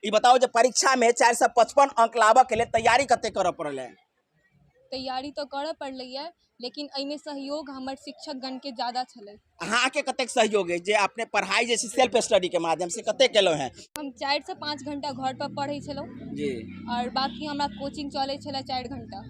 ई बताउ जे परीक्षा में 455 अंक लाबऽ के लेल तैयारी कते करऽ पड़ल है? तैयारी तऽ करऽ पड़लैए, लेकिन एहिमे सहयोग हमर शिक्षकगणके ज्यादा छलै। अहाँके कतेक सहयोग अछि जे अपने पढ़ाई जे छै सेल्फ स्टडी के माध्यम से कते केलहुँ हैं? हम 4 से 5 घंटा घर पर पढ़ै छलहुँ आओर बाँकी हमरा कोचिंग चलै छलै 4 घंटा।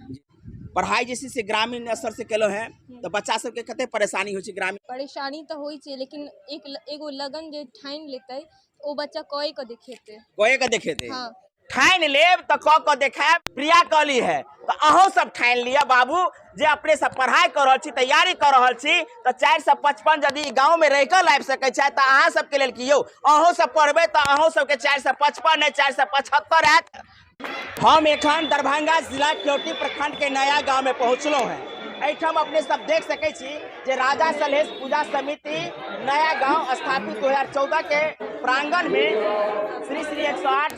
पढ़ाई जे छै से ग्रामीण स्तर से केलहुँ हैं तऽ बच्चा सबके कते परेशानी होइ छै ग्रामीण? परेशानी तऽ होइ छै, लेकिन एक एगो लगन जे ठानि लेतै, ओ बच्चा कए कऽ देखेतै। कए कऽ देखेतै। हँ। ठानि लेब तऽ कऽ कऽ देखायब, प्रिया कहली है। तऽ अहूँ सब ठानि लिअ बाबू, जे अपने सब पढ़ाई कऽ रहल छी, तैयारी कऽ रहल छी, तऽ 455 यदि गाँव में रहि कऽ लाबि सकै छथि तऽ अहाँ सबके लेल की यौ, अहूँ सब पढ़बै तऽ अहूँ सबके 455 नहि 475 आयत। हम एखन दरभंगा जिला केवटी प्रखंड के नया गांव में पहुंचलहुं हैं। एहिठाम अपने सब देख सकै छी जे राजा सलहेश पूजा समिति नया गांव स्थापित 2014 के प्रांगण में श्री श्री 108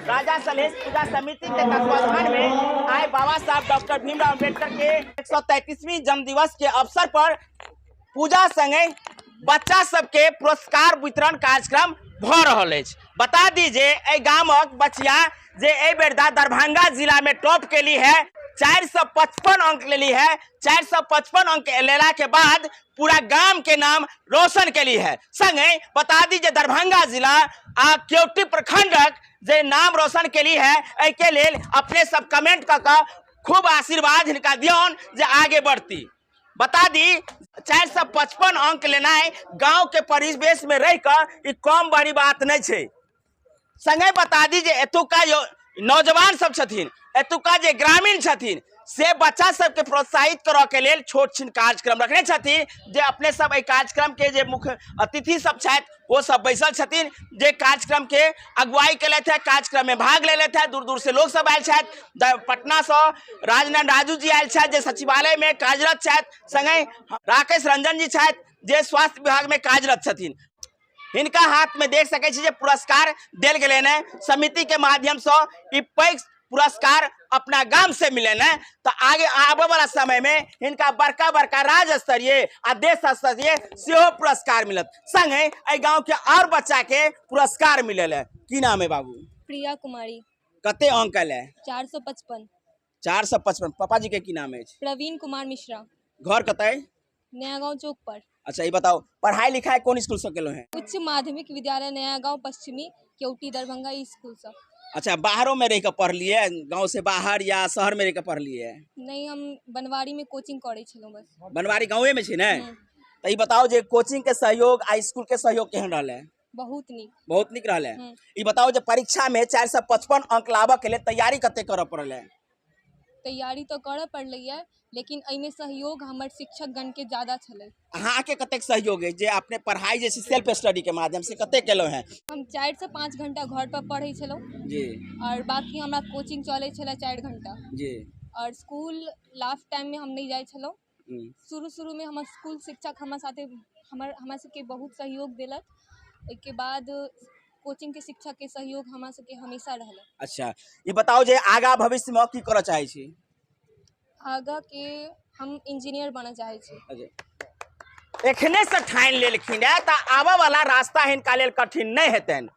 राजा सलहेश पूजा समिति के तत्वावधान में आइ बाबा साहब डॉक्टर भीमराव अम्बेडकर के 133वीं जन्म दिवस के अवसर पर पूजा संगे बच्चा सबके पुरस्कार वितरण कार्यक्रम भऽ रहल अछि। बता दी जे एहि गामक बचिया जे एहि बेर दरभंगा जिला में टॉप केली है, 455 अंक लेली है। 455 अंक लेला के बाद पूरा गाम के नाम रोशन केली है। संगे बता दी जे दरभंगा जिला आ केवटी प्रखंडक जे नाम रोशन केली है, एहि के लेल अपने सब कमेंट कऽ कऽ खूब आशीर्वाद हिनका दियौन जे आगे बढ़ती। बता दी 455 अंक लेनाइ गांव के परिवेश में रह कऽ ई कम बड़ी बात नहीं छै। संगे बता दी जे एतुका नौजवान सब छथिन, एतुका जे ग्रामीण छथिन, से बच्चा सबके प्रोत्साहित करऽ के लेल छोट छिन कार्यक्रम रखने छथिन, जे अपने सब एहि कार्यक्रम के जे मुख्य अतिथि सब छथि वो सब बैसल छथिन, जे कार्यक्रम के अगुवाई केलथि है, कार्यक्रम में भाग लेलथि है। दूर दूर से लोग सब आयल छथि। पटना से राजनंद राजू जी आयल छथि जे सचिवालय में कार्यरत छथि। संगे राकेश रंजन जी छथि जे स्वास्थ्य विभाग में कार्यरत छथिन। हिनका हाथ में देख सकै छी जे पुरस्कार देल गेलनि है समिति के माध्यम से। ई पैघ पुरस्कार अपना गाम से मिलनि है, तऽ आगे आबे वाला समय में हिनका बड़का बड़का राज्य स्तरीय आ देश स्तरीय सेहो पुरस्कार मिलत। संगे एहि गांव के और बच्चा के पुरस्कार मिलल है। की नाम है बाबू? प्रिया कुमारी। कते अंक आयल है? 455। 455। पापा जी के की नाम अछि? प्रवीण कुमार मिश्रा। घर कतऽ? नया गांव चौक पर। अच्छा, ये बताओ पढ़ाई लिखाई कौन स्कूल से केलो हैं? उच्च माध्यमिक विद्यालय नया गांव पश्चिमी, केवटी, दरभंगा स्कूल से। अच्छा, बाहरों में रह के पढ़लिए, गांव से बाहर या शहर में रह के पढ़लिए? नहीं, हम बनवारी में कोचिंग करे छलहुँ बस। बनवारी गाँवे में छी ने? तो ये बताओ जे कोचिंग के सहयोग आ स्कूल के सहयोग केहन रहल है? बहुत नीक। बहुत नीक रहल है। ये बताओ जे परीक्षा में 455 अंक लाबऽ के लेल तैयारी कते करऽ पड़ल है? तैयारी तऽ करऽ पड़लैए, लेकिन एहिमे सहयोग हमर शिक्षकगणके ज्यादा छलै। अहाँके कतेक सहयोग अछि जे अपने पढ़ाई जे छै सेल्फ स्टडी के माध्यम से कते केलहुँ हैं? हम 4 से 5 घंटा घर पर पढ़ै छलहुँ आओर बाँकी हमरा कोचिंग चलै छलै 4 घंटा। आओर स्कूल लास्ट टाइममे हम नहि जाइ छलहुँ। शुरू शुरूमे हमर स्कूल शिक्षक हमरा साथे हमर हमरा सबके बहुत सहयोग देलक। ओहिके बाद कोचिंगके शिक्षकके सहयोग हमरा सबके हमेशा रहलै। अच्छा, ई बताउ जे आगा भविष्यमे की करऽ चाहै छी? आगाके हम इंजीनियर बनऽ चाहै छी। अच्छा, एखने से ठानि लेलखिन है तऽ आबऽ वाला रास्ता हिनका लेल कठिन नहि हेतनि।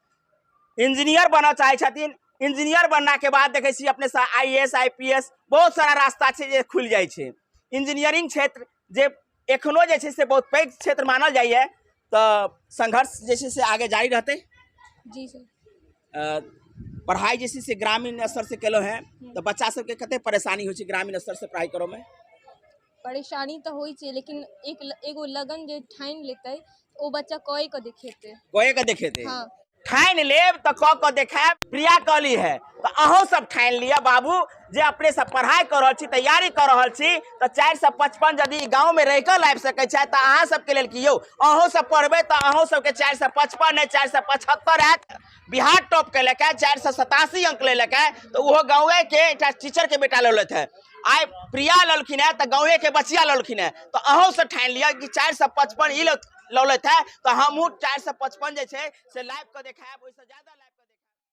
इंजीनियर बनऽ चाहै छथिन। इंजीनियर बनला के बाद देखै छी अपने से I S, I P S, बहुत सारा रास्ता छै जे खुलि जाइ छै। इंजीनियरिंग क्षेत्र जे एखनो जे छै से बहुत पैघ क्षेत्र मानल जाइए, तऽ संघर्ष जे छै से आगे जारी रहतै। जी सर। पढ़ाई जे छै से ग्रामीण स्तर से केलहुँ हैं तऽ बच्चा सबके कते परेशानी होइ छै ग्रामीण स्तर से पढ़ाई करऽ में? परेशानी तऽ होइ छै, लेकिन एक एगो लगन जे ठानि लेतै, ओ बच्चा कए कऽ देखेतै। कए कऽ देखेतै। हँ। ठानि लेब तऽ कऽ कऽ देखायब, प्रिया कहली है। तऽ अहूँ सब ठानि लिअ बाबू, जे अपने सब पढ़ाई कऽ रहल छी, तैयारी कऽ रहल छी, तऽ 455 यदि गाँव में रहि कऽ लाबि सकै छथि तऽ अहाँ सबके लेल की यौ, अहूँ सब पढ़बै तऽ अहूँ सबके 455 नहि 475 आयत। बिहार टॉप केलक है, 487 अंक लेलक है, तऽ ओहो गाँवे के एकटा टीचर के बेटा लेलथि है। आइ प्रिया लेलखिन है तऽ गाँवे के बचिया लेलखिन है, तऽ अहूँ सब ठानि लिअ कि 455 ई लौलथि है तऽ हमहूँ 455 जे छै से लाबि कऽ देखायब, ओहिसँ ज्यादा।